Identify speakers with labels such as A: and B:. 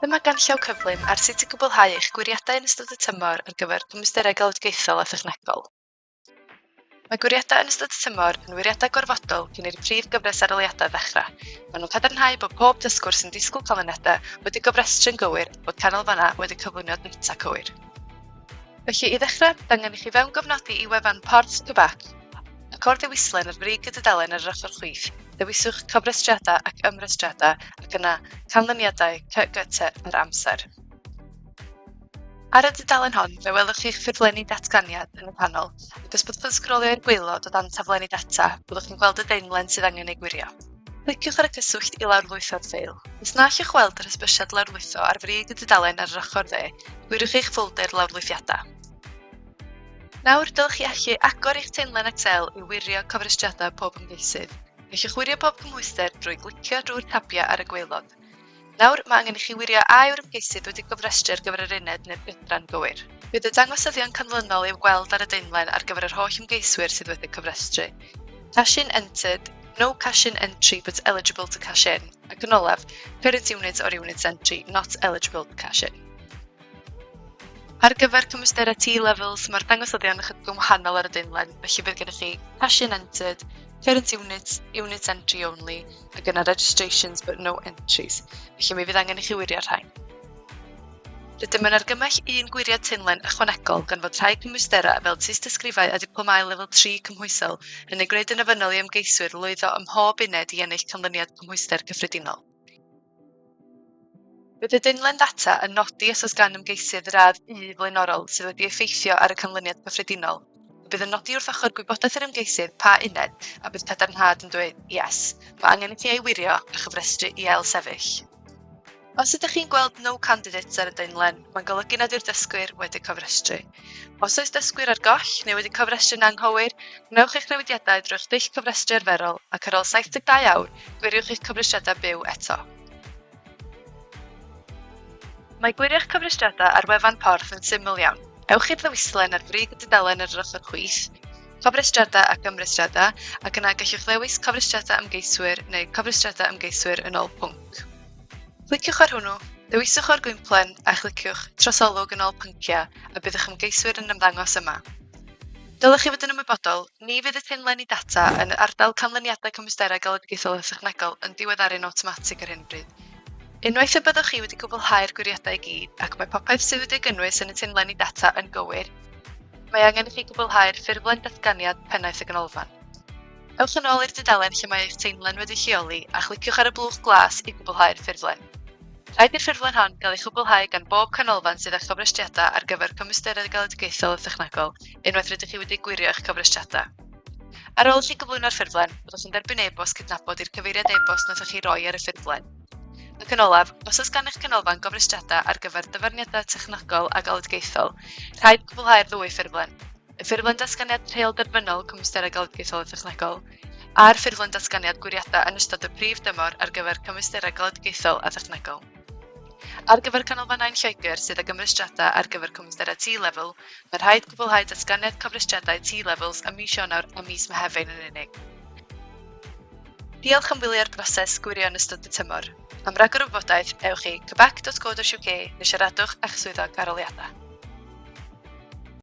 A: Dyma ganllaw cyflym ar sut i gwblhau eich gwiriadau yn ystod y tymor ar gyfer cymwysterau galwedigaethol a thechnegol. Mae gwiriadau yn ystod y tymor yn wiriadau gorfodol cyn i'r prif gyfres arholiadau ddechrau. Maen nhw'n cadarnhau bod pob dysgwr sy'n disgwyl canlyniadau wedi gofrestru'n gywir a bod canolfannau wedi cyflwyno data cywir. Felly, i ddechrau, bydd angen i chi fewngofnodi i wefan Porth Quebec ac o'r ddewislen ar frig y dudalen ar yr ochr chwith, dewiswch Cofrestriadau ac Ymrestriadau ac yna Canlyniadau CGT ar Amser. Ar y dudalen hon, fe welwch chi'ch ffurflenni datganiad yn y canol, ac os byddwch yn sgrolio i'r gwaelod o dan Taflenni Data, byddwch chi'n gweld y daenlen sydd angen ei gwirio. Cliciwch ar y cyswllt i lawrlwytho'r ffeil. Os na allwch weld yr hysbysiad lawrlwytho ar frig y dudalen ar yr ochr dde, gwiriwch eich ffolder lawrlwythiadau. Nawr, dylech chi allu agor eich taenlen Excel i wirio cofrestriadau pob ymgeisydd. Gallwch wirio pob cymhwyster drwy glicio drwy'r tabiau ar y gwaelod. Nawr, mae angen i chi wirio a yw'r ymgeisydd wedi gofrestru ar gyfer yr uned neu'r gydran gywir. Bydd y dangosyddion canlynol i'w gweld ar y daenlen ar gyfer yr holl ymgeiswyr sydd wedi cofrestru, Cash in entered, no cash in entry but eligible to cash in, ac yn olaf, current unit or units entry not eligible to cash in. Ar gyfer cymwysterau T-levels, mae'r dangosyddion ychydig yn wahanol ar y daenlen, felly bydd gennych chi cash in entered, current units, units entry only, ac yna registrations but no entries, felly mi fydd angen i chi wirio'r rhain. Rydym yn argymell un gwiriad taenlen ychwanegol gan fod rhai cymwysterau fel tystysgrifau a diplomâu lefel 3 cymhwysol yn ei gwneud yn ofynnol i ymgeiswyr lwyddo ym mhob uned i ennill canlyniad cymhwyster cyffredinol. Bydd y daenlen ddata yn nodi os oes gan ymgeisydd radd U flaenorol sydd wedi effeithio ar y canlyniad cyffredinol, a bydd yn nodi wrth ochr gwybodaeth yr ymgeisydd pa uned a bydd cadarnhad yn dweud 'Yes, mae angen i ti ei wirio a chyfrestru i ailsefyll'. Os ydych chi'n gweld 'No candidates' ar y daenlen, mae'n golygu nad yw'r dysgwyr wedi cofrestru. Os oes dysgwyr ar goll neu wedi cofrestru'n anghywir, gwnewch eich newidiadau drwy'ch dull cofrestru arferol ac ar ôl 72 awr, gwiriwch eich cofrestriadau byw eto. Mae gwirio'ch cofrestriadau ar wefan Porth yn syml iawn. Ewch i'r ddewislen ar frig y dudalen ar yr ochr chwith, Cofrestriadau ac Ymrestriadau, ac yna gallwch ddewis Cofrestriadau Ymgeiswyr neu Cofrestriadau Ymgeiswyr yn ôl pwnc. Cliciwch ar hwnnw, dewiswch o'r gwymplen a chliciwch Trosolwg yn ôl pynciau a bydd eich ymgeiswyr yn ymddangos yma. Dylech chi fod yn ymwybodol, ni fydd y taenlenni data yn ardal canlyniadau cymwysterau galwedigaethol a thechnegol yn diweddaru'n awtomatig ar hyn o bryd. Unwaith y byddwch chi wedi cwblhau'r gwiriadau i gyd ac mae popeth sydd wedi ei gynnwys yn y taenlenni data yn gywir, mae angen i chi gwblhau'r ffurflen datganiad Pennaeth y Ganolfan. Ewch yn ôl i'r dudalen lle mae eich taenlen wedi'i lleoli a chliciwch ar y blwch glas i gwblhau'r ffurflen. Rhaid i'r ffurflen hon gael ei chwblhau gan bob canolfan sydd â chofrestriadau ar gyfer cymwysterau galwedigaethol a thechnegol unwaith rydych chi wedi gwirio eich cofrestriadau. Ar ôl i chi gyflwyno'r ffurflen, byddwch yn derbyn e-bost cydnabod i'r cyfeiriad e-bost wnaethoch chi roi ar y ffurflen. Ac yn olaf, os oes gan eich canolfan gofrestriadau ar gyfer dyfarniadau technegol a galwedigaethol, rhaid cwblhau'r ddwy ffurflen. Y ffurflen datganiad rheol derfynol cymwysterau galwedigaethol a thechnegol, a'r ffurflen datganiad gwiriadau yn ystod y prif dymor ar gyfer cymwysterau galwedigaethol a thechnegol. Ar gyfer canolfannau yn Lloegr sydd ag ymrestriadau ar gyfer cymwysterau T-Level, mae'n rhaid cwblhau datganiad cofrestriadau T-Levels ym mis Ionawr a mis Mehefin yn unig. Diolch am wylio'r broses gwirio yn ystod y tymor. Am ragor o wybodaeth, ewch i quebec.co.uk neu siaradwch â'ch swyddog arholiadau.